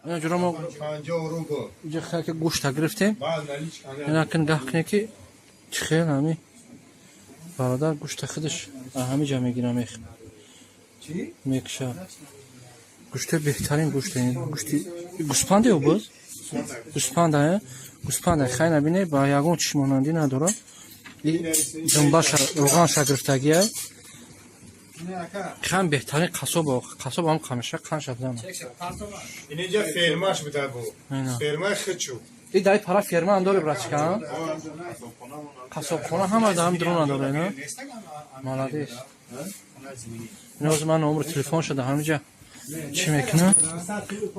Ина ҷура мо 50 рубл. Иҷа хел ки гӯшта гирифтем. Баъд наличка. Ина кин гаҳ кине ки чӣ хел ҳами бародар гӯшта худаш ҳами ҷа мегира мех. Мекша. Гӯшти беҳтарин гӯшт гӯшти гӯспанде ё боз? Гӯспанда, гӯспанда хай набине ба ягон чиш монандӣ надорад. Думбаша руғанша гирифтагия. Хан беҳтарин қассоб, қассоб ҳам қамиша қанша бизана. Инҷа фермаш буда бу. Фермаи хичу. И дай пара ферма ам дори братчика. Қассобхона ҳама даҳам дрона дора ина. Молодец. Иноз ман номери телефон шуда ҳамиҷа чӣ мекунам?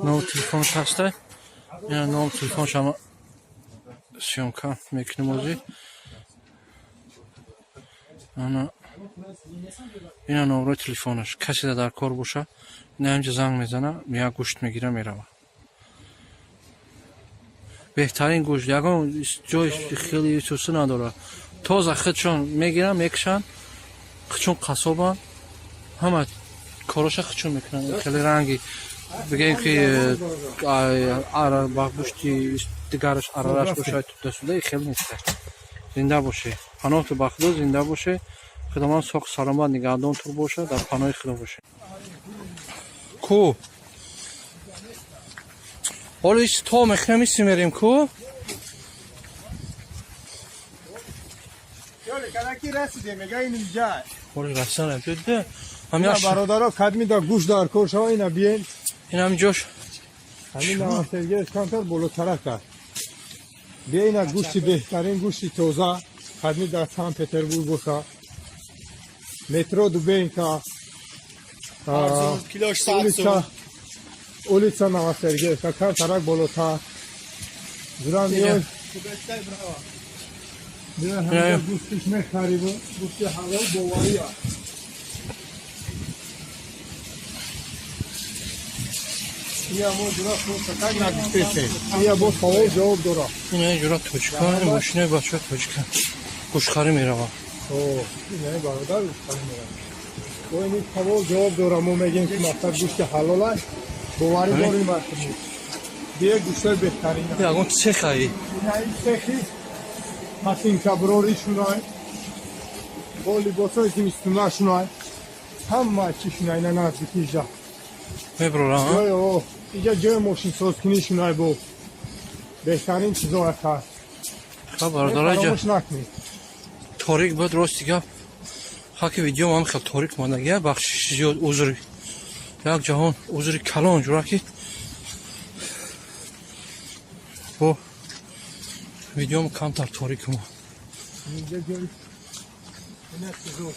Номер телефонш ҳаста. Ина номер телефонш ҳама съёмка мекунем ози. Ана ина номерои телефонаш. Касе дар кор боша, ина ҳамиҷа занг мезана, як гӯшт мегира мерава. Беҳтарин гӯшт, ягон ҷои хеле исуси надорад. Тоза худшон мегиранд, мекушанд, худшон қассобанд, ҳама короша худшон мекунанд. Хеле ранги бигӯем ки ба гӯшти дигараш аралаш бошад тудасуда хеле нест. Зинда боше. Паноҳту ба Худо зинда боше. Худованд соқ саломат нигаҳдонтур бошад, дар паноҳи Худо боше. Ку? Ҳоло ис то мехӯрем иси мерем ку? Ёле, кадаки расидем, мега ин инҷа. Ҳоло расидан дида. Ҳамин Бародаро, кадми да гӯшт дар кор шава, ина биен. Ин ҳам ҷош. Ҳамин Новосергеевск камтар болотарак аст. Бия ина гӯшти беҳтарин гӯшти тоза, кадми дар Санкт Петербург боша. Метро Дубенка. Килош 100 сом. Улица Новосергеевска, камтарак болотар. Зурам миёй. Бия ҳамин гӯштиш мехариву, гӯшти ҳалол боварӣ аст. Ия мо ҷура фурсатак нагуфтесем. Ия бо савол ҷавоб дора. Ина ҷура тоҷика, мошинаи бачаҳои тоҷика. Гӯштхарӣ меравад. О, ина бародар гӯштхарӣ меравад. Бо ин савол ҷавоб дора, мо мегем ки мақсад гӯшти ҳалол аст. Боварӣ дорем бар шумо. Бия гӯштҳои беҳтарин. Ягон цехаи. Ина ин цехи пасинкаброри шунай. Бо либосҳои зимистуна шунай. Ҳама чи шунай ина наздикиҷа. Меброра, а? Ҷои о, иҷа ҷои мошинсозкунӣ шунай бо. Беҳтарин чизо аст. Ха бародаро иҷа Фаромӯш накунед. Торик буд, рости гап. Хаки видео ҳам хел торик мондагия, бахшиши зиёд узри. Як ҷаҳон узри калон ҷура ки бо видеом камтар торик мо. Инҷа ҷои ина чизо.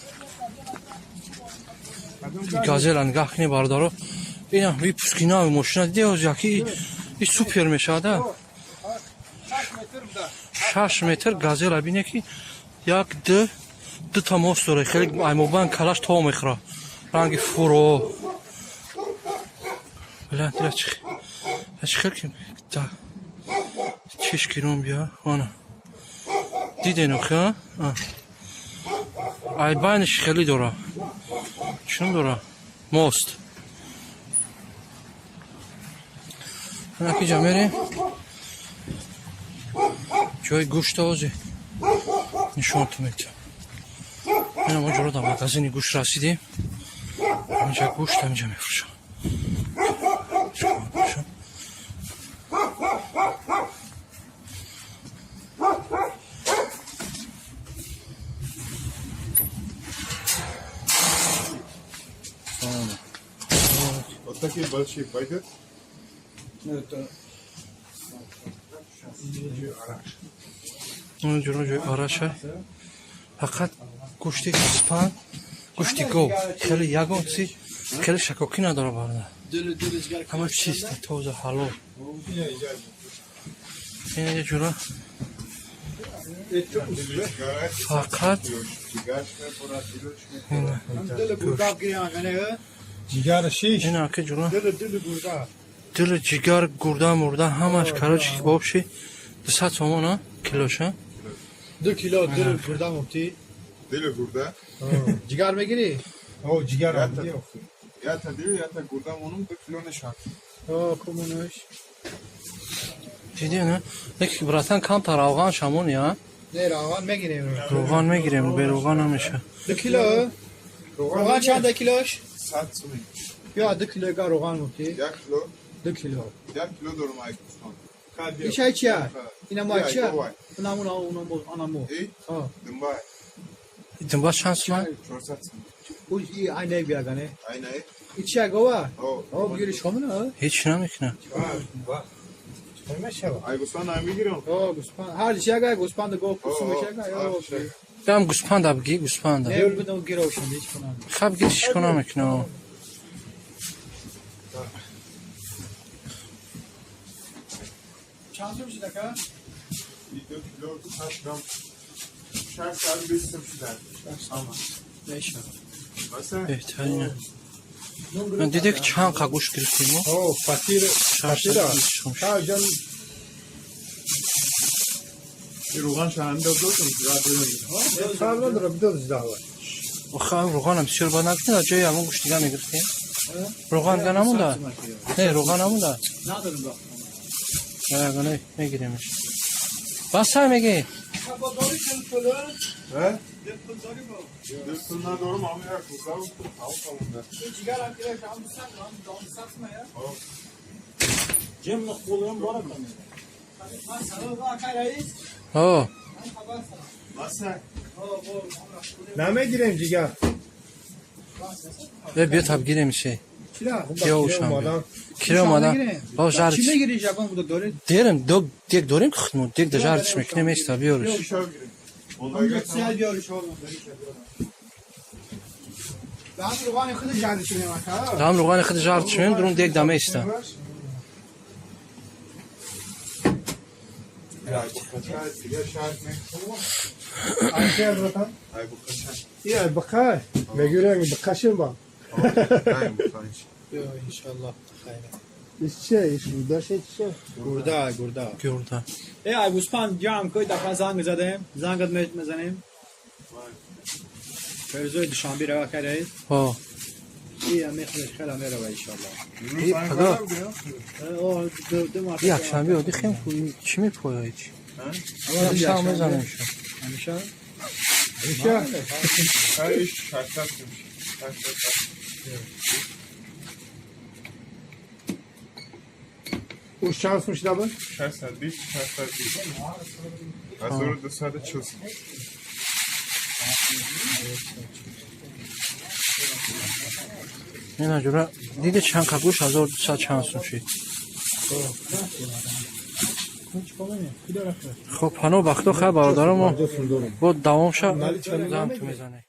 Газела нигаҳ кунед бародаро. Ина выпуски нави мошина диде ҳозир яки и супер мешавад. 6 метр газела бине ки як д дута мост дора, хеле аймобан калаш то мехӯра. Ранги фуро. Бля, дила чи чи хел ки да чиш кирон бия, ана. Диден охи, а? Ай байниш хеле дора. Чун дора? Мост. Ана ки ҷа мерем. Ҷои гӯшта ози нишонтон метиҳам. Ина мо ҷуро дар магазини гӯшт расидем. Ҳаминҷа гӯшт ҳаминҷа мефурӯшам. Мефурӯшам. Вот такие большие пойдет? Ну, это Ин ҷуро ҷои араша. Фақат гӯшти гӯспанд, гӯшти гов. Хеле ягон чи хеле шакокӣ надора бародар. Ҳама чиста, тоза, ҳалол. Ин ҷура фақат Ҷигар шиш. ина ки ҷура Дили дили гурда. дили ҷигар, гурда, мурда ҳамаш короче вообще 200 сомон а килоша. 2 кило дил гурда муфти. Дили гурда. Ҷигар мегирӣ? О, ҷигар. Я та дил, я та гурда монум 2 кило нешад. Комунаш. Диди, не? Леки, братан, камтар равған шамон, я? Не, равған мегирем. Равған мегирем, бе равған намеша. 2 кило. Равған чанд килош? 100 сомон. Я 2 кило га равған мути. 1 кило. 2 кило. 1 кило дорум ай гӯсфанд. Ишай чия? Ина ма Я, чия? говай. Унаму унаму анамо. Эй, А. думбай. Думба чанд суман? 400 сомон. У и айне биягане. Айнае? И чия гова? О. О, бигириш хомина? Ҳеч намекунад. Намешава. Ай гӯсфанд ам мегирам. О, гӯспанд. Ҳар чияга гӯспанд го пусу мешага. Ё. Бям гӯспанда бигӣ, гӯспанда. Не, бидам гирошам, ҳеч кунам. Хаб гириш ко намекунад. Чанд сум шуда ка? И 2 кило 100 грамм. 620 сом шуда. Ама. Мешава. Баса? Беҳтарина. Диде ки чанд қа гӯшт гирифтем мо? О, фатир, фатира. 620 сум. Ҷан. И равған шаҳам дод додум. Фарқ надорад, бидод здаҳва. Охи, равғанам бисёр бад накунад, ҷои ҳамон гӯшт дига мегирифтем. Равған дига намонда? Не, равған намонда. Надорам ба. Ягона мегиремш. Басай мегӣ. Бо дори чанд пул? Ҳа? Пул дори бо. Дил пул надорум, ам як гӯсфанд пул тамом. Ин ҷигар ҳам килош ҳам 200, ҳам 200 сум я. Ҷем қулим бор. Ман салом акай раис. О, Ман хабар салом. Баса? О, бо. Намегирем ҷигар. Э, биё таб гирем се. Чира? Киё ушам. Киро омадан. Бо Чӣ жарч. мегири, жагон буда доред? Дерем, дог дег дорем ки худмон, дег да жарч мекунем еста биёриш. Шав гирем. Онга сиал биёри шо. Дам равғани худ жарч мекунем ака. Дам равғани худ жарч мекунем, дурун дег да места. Ай бухача, дига шарт не. Айча, братан? Ай бухача. Я бақай. Мегирем, бақашим ба. Ай бухач. Ё иншаллоҳ хайр. Иш че, иш гурда че? Гурда, гурда. Гурда. Э, ай гӯспанд ҷамъ кӯй дафъа занг задем. Зангат мезанем. Ферзои Душанбе рава акай раис. О, И ами худаш хела мерава иншаллоҳ. И пага. О, ду марта. Якшанбе оди хем чӣ мепояд чи? Якшанбе мезанем шо. Ҳамеша? Иша. Ай иш 600 сом. 600. Уш чанд сум шуда буд? 620, 620. 1240 сом. Ина ҷура диде чанд қа гӯшт 1200 чанд сум шид. Хоб, паноҳ бахто, хай, бародаро, мо бо давом ша зам ту мезанем.